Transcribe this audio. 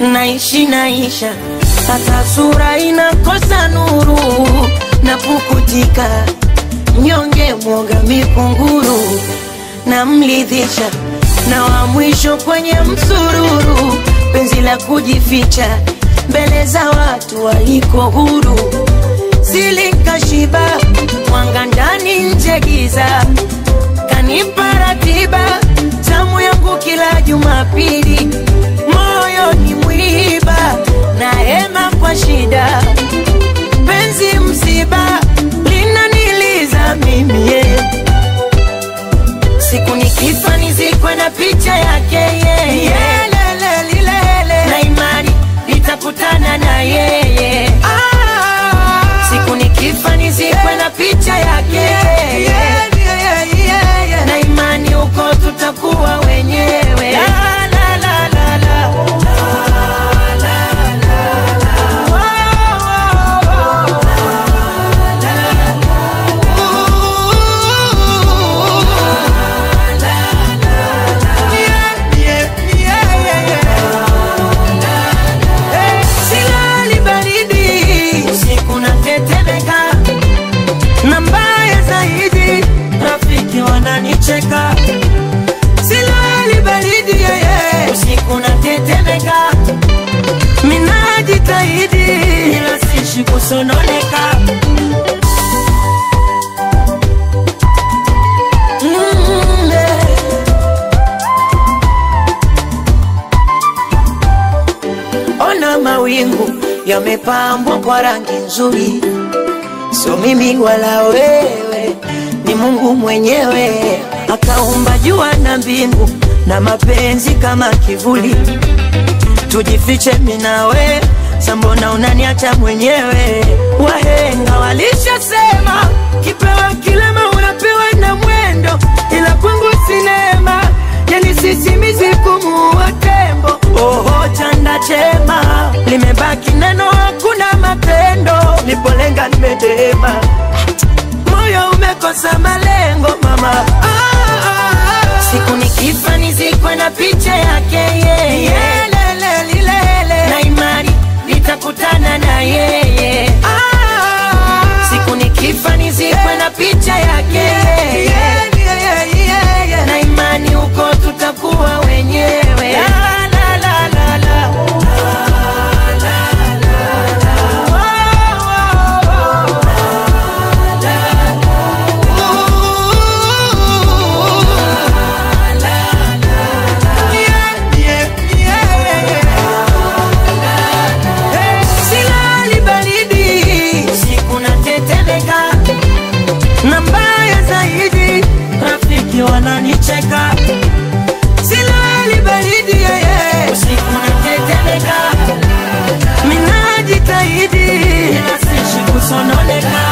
Naishi naisha, hata sura inakosa nuru. Napukutika, nyonge mwoga mikunguru. Namlidhisha, na wa mwisho kwenye msururu. Penzi la kujificha, mbele za watu waliko huru. Silikashiba, mwanga ndani nje giza. Kanipa ratiba, tamu yangu kila Jumapili. Moyo ni mwiba, na hema kwa shida. Penzi msiba, linaniliza mimi yeah. Siku nikifa nizikwe na picha yake yeye yeah. Na imani nitakutana na yeye. Siku nikifa nizikwe na picha yake yeye. Na imani huko tutakuwa wenyewe. La, la, la, la, la. Silali baridi, usiku natetemeka. Na mbaya zaidi, rafiki wananicheka. Silali baridi, yeah, usiku natetemeka. Minajitahidi, ila siishi kusononeka. Ona mawingu yamepambwa kwa rangi nzuri. So mimi wala wewe, ni Mungu mwenyewe. Akaumba jua na mbingu na mapenzi kama kivuli. Tujifiche mimi na wewe, sambona unaniacha mwenyewe. Wahenga walishasema, kipewa kilema unapewa na mwendo. Ila kwangu sinema, yani sisimizi kumuua tembo. Oho chanda chema, limebaki neno hakuna matendo. Nipolenga nimetema, moyo umekosa malengo mama. Siku nikifa nizikwe na picha yake yeye. Na imani nitakutana na yeye. Siku nikifa nizikwe na picha yake yeye. Na imani huko tutakuwa wenyewe. La, la, la, la, la. Silali baridi, usiku natetemeka. Na mbaya zaidi, rafiki wananicheka. Silali baridi, yeah, usiku natetemeka. Minajitahidi, ila siishi kusononeka.